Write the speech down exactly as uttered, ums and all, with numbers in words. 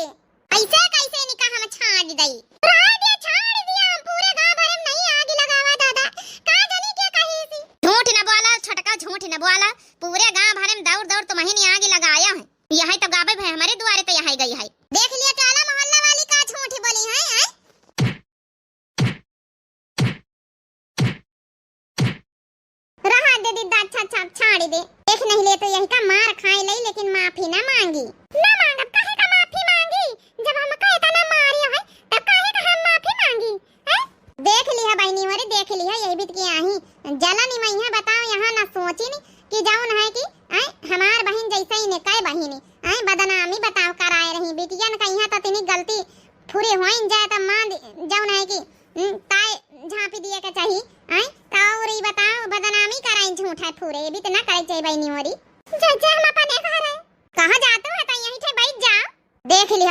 ऐसे कैसे निका हम छाड़ दई? रहा दिया, छाड़ दिया, हम पूरे गांव भर में नहीं आगी लगावा दादा। का जानी क्या कही सी। झूठ न बोला छोटका, झूठ न बोला। पूरे गांव भर में दौड़ दौड़ तुम्हें नहीं आगी लगाया है। यही तो गाबे भे हमरे दुआरे तो यही गई है। देख लिया टोला मोहल्ला वाली का झूठ बोली है, हैं? रहा दे दीदा, अच्छा, अच्छा, छाड़ी दे। देख नहीं ले तो यही का मार खाए लई, लेकिन माफी ना मांगी। ना मांगब, काहे का माफी मांगी? जब हमका इतना मारियो है, तब काहे का हम माफी मांगी? हैं? देख लिहा बहिनी मोरे, देख लिहा, यही बीत के आही जलन ही मई है। बताओ, यहाँ ना सोची नी कि जौन है कि, हैं, हमार बहिन जैसे ही ने कई बहिनी, हैं, बदनामी बताओ कराए रही। बिटियन का यहाँ तो इतनी गलती फुरे होइन जाए त मान दि-, जौन है कि, हम्म, ताए झांपी दिए के चाही, आय? त और ई बताओ, बदनामी कराई झूठ है फुरे, ये भी त ना करे चाही बहिनी मोरी। जैसे हम अपने घर है। कहाँ जातो है त यहीं ठे बैठ जाओ। देख लिहा,